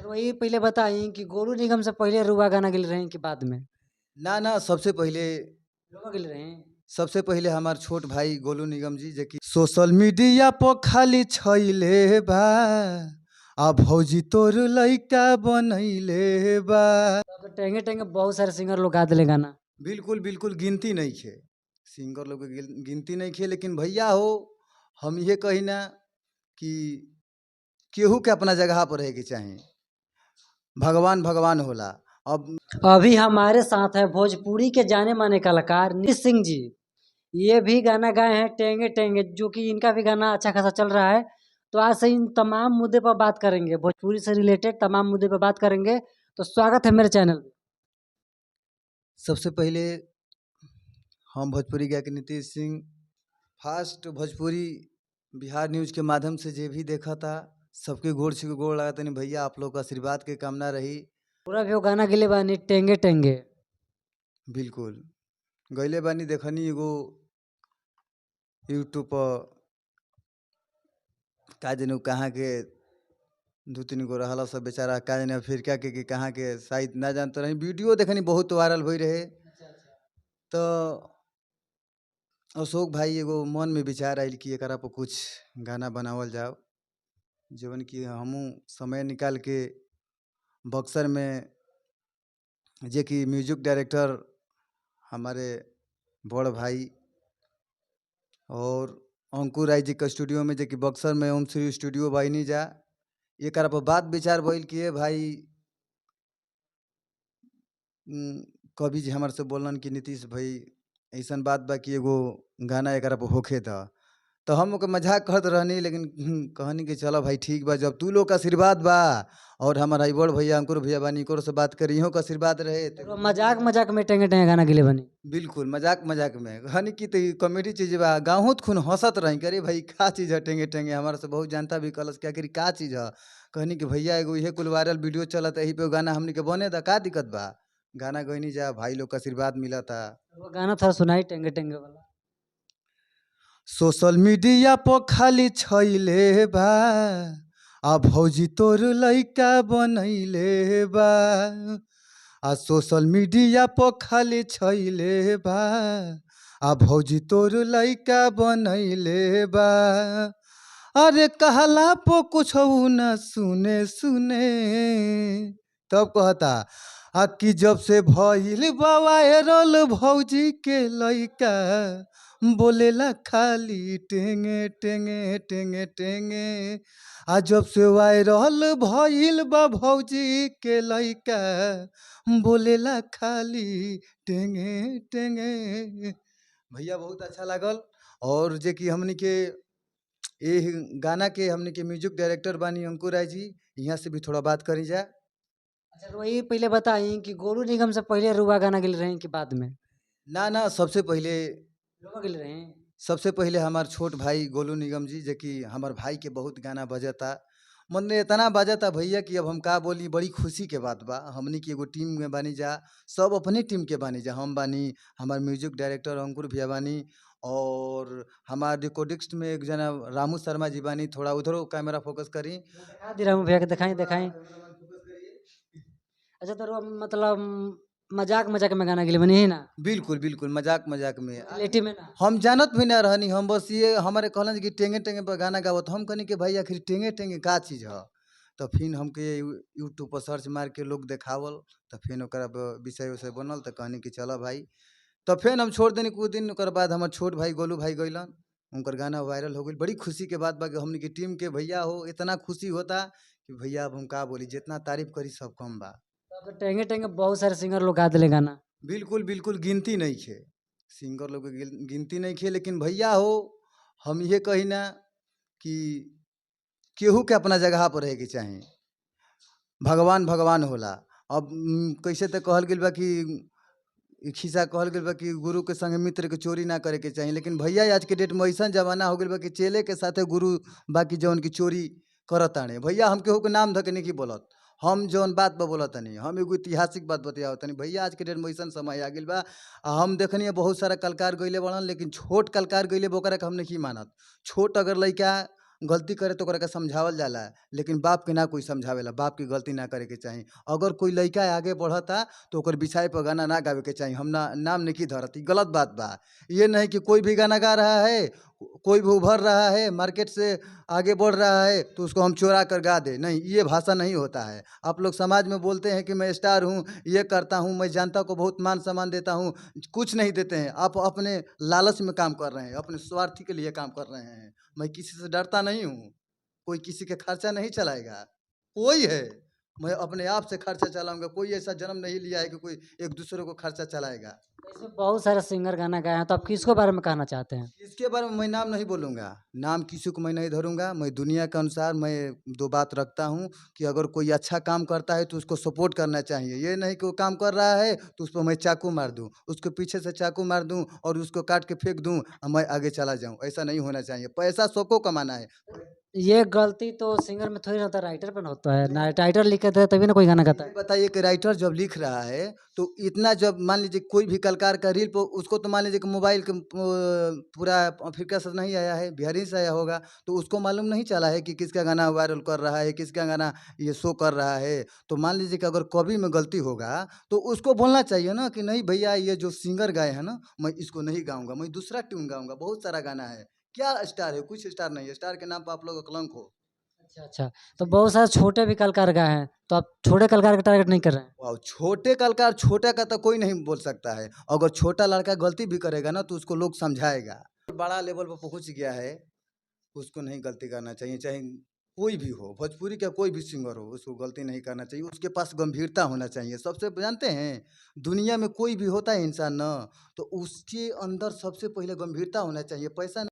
वही पहले बताई कि गोलू निगम से पहले रुआ गाना गेल रहे कि बाद में? ना ना, सबसे पहिले रुआ गेल रहे। सबसे पहिले हमार छोट भाई गोलू निगम जी, जे कि सोशल मीडिया पर खाली छइले बा, आ भौजी तोर लइका बनैले बा। तो टेंगे टेंगे बहुत सारे सिंगर लोग गा दिले गाना। बिल्कुल बिल्कुल, गिनती नहीं खे सिंगर लोग के, गिनती नहीं खे। लेकिन भैया हो, हम ये कही ना कि केहू के अपना जगह पर रहे के चाही। भगवान भगवान होला। अब अभी हमारे साथ है भोजपुरी के जाने माने कलाकार नीतीश सिंह जी। ये भी गाना गाए हैं टेंगे टेंगे, जो कि इनका भी गाना अच्छा खासा चल रहा है। तो आज से इन तमाम मुद्दे पर बात करेंगे, भोजपुरी से रिलेटेड तमाम मुद्दे पर बात करेंगे। तो स्वागत है मेरे चैनल पे। सबसे पहले हम भोजपुरी गायक नीतीश सिंह फास्ट भोजपुरी बिहार न्यूज़ के माध्यम से जे भी देखता सबके गोड़ छू के गोड़ लागतनी भैया। आप लोग का आशीर्वाद के कामना रही। पूरा भी वो गाना गेले बानी टेंगे टेंगे? बिल्कुल गइले बानी। देखनी एगो यूट्यूब पर का जाने उ कहाँ के दू तीन गो रहल सब बेचारा, का जाने अफ्रीका के कि कहाँ के, शायद ना जानते रही। वीडियो देखनी, बहुत वायरल भई रहे। तो अशोक भाई एगो मन में विचार आयल कि एकरा पर कुछ गाना बनावल जाओ, जवन कि हमहूँ समय निकाल के बक्सर में, जे कि म्यूजिक डायरेक्टर हमारे बड़ भाई और अंकुर राय जी के स्टूडियो में, जे कि बक्सर में ओम श्री स्टूडियो बनी जा, एकरा पर बात विचार भइल कि ए भाई, कवि जी हमारे से बोलन कि नीतीश भाई, ऐसन बात बा कि एगो गाना एकरा पर होखे द। तो हम ओके मजाक करत रहनी, लेकिन कहनी कि चलो भाई ठीक बा, जब तू लोग का आशीर्वाद बा और हमार हई बड़ भैया अंकुर भैया बानी, इनकरो से बात करी, इहों के आशीर्वाद रहे तो तो मजाक मजाक में टेंगे टेंगे गाना गेले बानी? बिल्कुल, मजाक मजाक में कहनी कि तो ई कॉमेडी चीज बा। गाँवों खून हंसत रही कि अरे भाई, का चीज़ है टेंगे टेंगे? हमारा से बहुत जानता भी कहलस क्या कि का चीज़ है। कहनी कि भैया, एगो इहे कुल वायरल वीडियो चलत, एही पे गाना हमनी के बने दा, का दिक्कत बा? गाना गइनी जा, भाई लोग का आशीर्वाद मिलता। वो गाना थोड़ा सुनाई टेंगे टेंगे वाला। सोशल मीडिया पर खाली छइले बा, आ भौजी तोर लइका बनैले बा। आ सोशल मीडिया पर खाली छइले बा, आ भौजी तोर लइका बनैले बा। अरे कहला पो कुछ न सुने सुने, तब कहता आ कि जब से भइल बा वायरल भौजी के लइका, बोलेला खाली टेंगे टेंगे टेंगे टेंगे। आ जब से वायरल भइल बा भौजी के लइका, बोलेला खाली टेंगे टेंगे। भैया, बहुत अच्छा लागल। और जे कि हमनी के एह गाना के हमनी के म्यूजिक डायरेक्टर बानी अंकुर राय जी, यहाँ से भी थोड़ा बात करी जा। अच्छा, वही पहले बताई कि गोलू निगम से पहले रुआ गाना गेल रहे कि बाद में? ना ना, सबसे पहिले रुआ गेल रहे। सबसे पहिले हमार छोट भाई गोलू निगम जी, जे कि हमार भाई के बहुत गाना बजता, मने इतना बजता भैया कि अब हम का बोली। बड़ी खुशी के बात बा। हमनी के एगो टीम में बानी जा, सब अपने टीम के बानी जा। हम बानी, हमार म्यूजिक डायरेक्टर अंकुर भैया बानी और हमार रिकॉर्डिस्ट में एक जना रामू शर्मा जी बानी। थोड़ा उधरो कैमरा फोकस करी। दिखा दी रामू भैया के, दिखाई दिखाई। अच्छा, तो रुआ मतलब मजाक मजाक में गाना गेले बनी है ना? बिल्कुल बिल्कुल, मजाक मजाक में। रियलिटी में ना? हम जानत भी ना रहनी। हम बस ये हमारे कहलन कि टेंगे टेंगे पर गाना गावत। हम कहनी कि भाई, आखिर टेंगे टेंगे का चीज़ है? तो फिर हमके यूट्यूब पर सर्च मार के लोग देखावल, तो फिर ओकरा विषय उषय बनल, तो कहनी कि चलो भाई। तो फिर हम छोड़ देनी कुछ दिन। ओकर बाद हमार छोट भाई गोलू भाई गइलन, उनकर गाना वायरल हो गई। बड़ी खुशी के बात बा कि हमनी के टीम के भैया हो, इतना खुशी होता कि भैया अब हम का बोली, जितना तारीफ करी सब कम बा। तो टेंगे टेंगे बहुत सारे सिंगर लोग गा दिले गाना। बिल्कुल बिल्कुल, गिनती नहीं खे सिंगर लोग के, गिनती नहीं खे। लेकिन भैया हो, हम ये कही ना कि केहू के अपना जगह पर रहे के चाही। भगवान भगवान होला। अब कैसे तो कहल गेल बा कि ई खिस्सा कहल गेल बा कि गुरु के संगे मित्र के चोरी ना करे के चाही। लेकिन भैया, आज के डेट में ऐसन जमाना हो गेल बा कि चेले के साथे गुरु बाकी जौन की चोरी करत ताने। भैया, हम केहू के नाम धऽ के नहीं बोलत, हम जौन बात बा बोलत तनी, हम एगो ऐतिहासिक बात बतियावत तनी। भैया, आज के डेट में ऐसन समय आ गेल बा। आ हम देखनी है बहुत सारा कलाकार गइले बड़न, लेकिन छोट कलाकार गइले बा ओकरा के हम नहीं मानत। छोट अगर लइका गलती करे तो ओकरा के समझावल जाला, लेकिन बाप के ना कोई समझावेला। बाप की गलती ना करे के चाही। अगर कोई लइका आगे बढ़ता तो ओकर बिछाए पर गाना ना गावे के चाही। हम ना नाम नहीं धरत, ई गलत बात बा। ये नहीं कि कोई भी गाना गा रहा है, कोई भी उभर रहा है, मार्केट से आगे बढ़ रहा है तो उसको हम चुरा कर गा दें। नहीं, ये भाषा नहीं होता है। आप लोग समाज में बोलते हैं कि मैं स्टार हूँ, ये करता हूँ, मैं जनता को बहुत मान सम्मान देता हूँ, कुछ नहीं देते हैं। आप अपने लालच में काम कर रहे हैं, अपने स्वार्थी के लिए काम कर रहे हैं। मैं किसी से डरता नहीं हूँ, कोई किसी के खर्चा नहीं चलाएगा, कोई है, मैं अपने आप से खर्चा चलाऊंगा। कोई ऐसा जन्म नहीं लिया है कि कोई एक दूसरे को खर्चा चलाएगा। इसमें बहुत सारे सिंगर गाना गाए हैं, तो आप किसको बारे में कहना चाहते हैं? इसके बारे में मैं नाम नहीं बोलूँगा, नाम किसी को मैं नहीं धरूँगा। मैं दुनिया के अनुसार मैं दो बात रखता हूँ कि अगर कोई अच्छा काम करता है तो उसको सपोर्ट करना चाहिए। ये नहीं कि वो काम कर रहा है तो उसको मैं चाकू मार दूँ, उसके पीछे से चाकू मार दूँ और उसको काट के फेंक दूँ और मैं आगे चला जाऊँ। ऐसा नहीं होना चाहिए। पैसा सबको कमाना है। ये गलती तो सिंगर में थोड़ी ना होता है, राइटर पर होता है ना। राइटर लिख के दे तभी ना कोई गाना गाता ये है। बताइए कि राइटर जब लिख रहा है तो इतना जब मान लीजिए कोई भी कलाकार का रील पर उसको तो मान लीजिए कि मोबाइल के पूरा अफ्रीका से नहीं आया है, बिहारी से आया होगा, तो उसको मालूम नहीं चला है कि किसका गाना वायरल कर रहा है, किसका गाना ये शो कर रहा है। तो मान लीजिए कि अगर कवि में गलती होगा तो उसको बोलना चाहिए ना कि नहीं भैया, ये जो सिंगर गाए हैं ना, मैं इसको नहीं गाऊंगा, मैं दूसरा ट्यून गाऊंगा। बहुत सारा गाना है। क्या स्टार है? कुछ स्टार नहीं है। स्टार के नाम पर आप लोग कलंक हो। अच्छा अच्छा, तो बहुत सारे छोटे भी कलाकार गाए हैं, तो आप छोटे कलाकार का टारगेट नहीं कर रहे हैं? वाह, छोटे कलाकार, छोटा का तो कोई नहीं बोल सकता है। अगर छोटा लड़का गलती भी करेगा ना तो उसको लोग समझाएगा। बड़ा लेवल पर पहुंच गया है उसको नहीं गलती करना चाहिए, चाहे कोई भी हो, भोजपुरी का कोई भी सिंगर हो, उसको गलती नहीं करना चाहिए। उसके पास गंभीरता होना चाहिए। सबसे जानते हैं, दुनिया में कोई भी होता है इंसान ना, तो उसके अंदर सबसे पहले गंभीरता होना चाहिए। पैसा